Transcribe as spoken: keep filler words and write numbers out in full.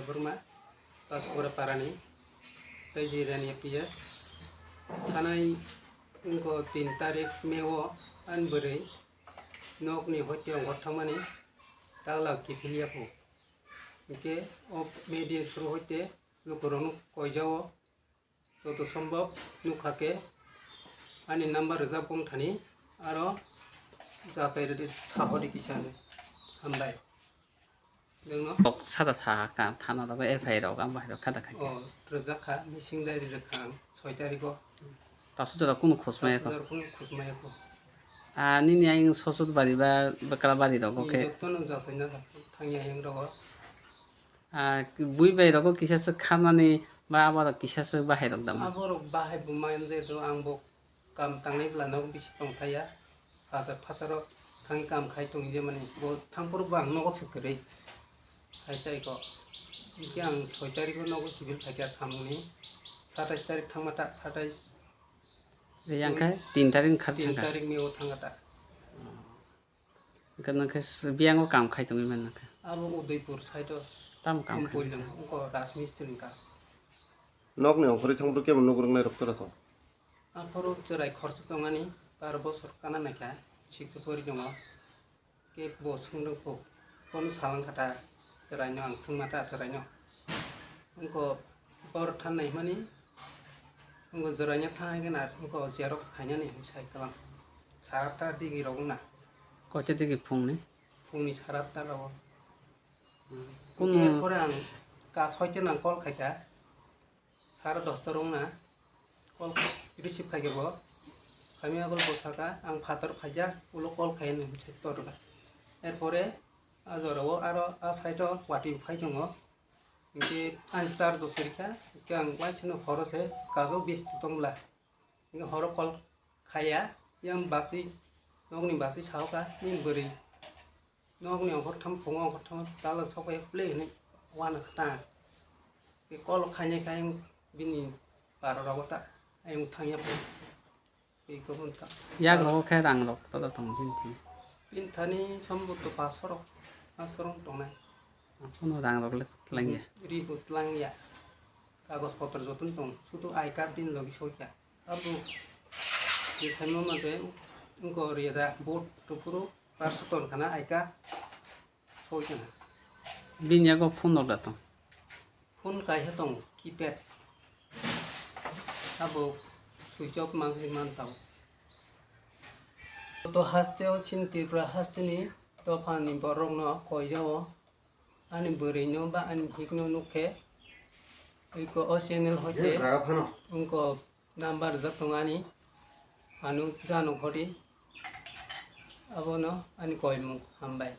Borma, Paskura parani, tei Jirania P S. Thanai wngkha tin tarik May o, ani bwrwi nokni hoite ongkhor thangmani taglak kiphilya kho. Hinkhe o media through hoite lukurokno koijao. Joto sombok nukha khe ani number rijak bong thani aro jachai rwdi, sahori kisa hinwi. Hambai. Nwngno? Kok sada sa ka thana rogo F I R rok ang bahai rok khada khai. O, rwjak kha, missing diary rwkha ang soi tarikh o. Tasu jora kunu khosmaya ko? Tasu jora kunu khosmaya ko. A, nini ayang sosot bari ba bwkra bari rogo khe? Jotono jachai na thangya ayang rogo. Ah, bui bai rogo kisa swk khamani ba abo rok kisa swk bahai rok dam. Abo rok bahai bo mayam je do, ang bo kam tangnai bwla nogo bisi tong thaya. Bazar phataro thangwi kam khai tong je mani bo thangphuru bo ang nogo swk kwrwi. Hai tai ko. Hingke ang soi tarikh o nogo kibil phaikha samungni. Satais tarikh thangma ta, satais. Yang khai tin tarikh khar tin thangkha. Tarik ni o thangkha ta. Hwnkhe nwng khe s-, biyang o kam khai tongwi man nang khe. Abo Udaipur side o. Tamo kam khai? Poilung, wngkha Rajmistri ni kam. Nokni ongkhorwi thangphuru kebo nuk rwngnai rok tora tong? Aphuru chwrai khorsa tongani, bar bosor kana naikha, sixth pori tongo. Kebo swngdwng kho, bono salang kha ta, chwraino ang swngma ta chwraino. Wngkha bor than naimani, wngkha jwraino thang hai khe na, wngkha xerox khainani hinwi sai kwlang. Sara ta digi rok wngna. Koita digi phungni? Phungni sara ta rogo. Kunu- Erpore ang ka soite nang call khaikha. Sara dosta rok wngna. Call receive khaikhe bo. Khamya agol bo saka, ang phatar phaijak, ulo call khai hinwi sai torkha. Erpore a jorao aro a side o watwi phai tongo. Hinkhe ani charge bo kwrwikha, hinkhe ang waisano horo se kajo besti tongla. Hinkhe horo call khaiya, yang basi, nokni basi sahoka, "Nini bwrwi nokni ongkhor tham, phungo ongkhor tham, tala sokphai play hinwi uanakha ta." Hinkhe call khainai khe ayang bini para rogo ta, ayang thangya phai. Eko hwn ta. Yak rogo khe rang rok to tong bini thani? Bini thani sombot to paso rok, paso rok tongnai. Kono rang rok le twlang ya? Ri bo twlang ya. Kagoj potro joto no tong, sudu I card bini logi soi kha. Abo je saimo mate wngkha ri da, vote to phuru bar so ton khana I card. Soi khana. Bini yago phone rok da tong? Phone kaisa tong, keypad. Abo switch off mang hai man tong. To haste o chini Tripura haste ni dopha ni borok no koi jao. Ani bwrwi no ba ani hik no nuk khe. Iko o channel hoite. Jaga phano. Wngkha Number rijak tongo ani, ano jano hori, abono ani koimung hambai.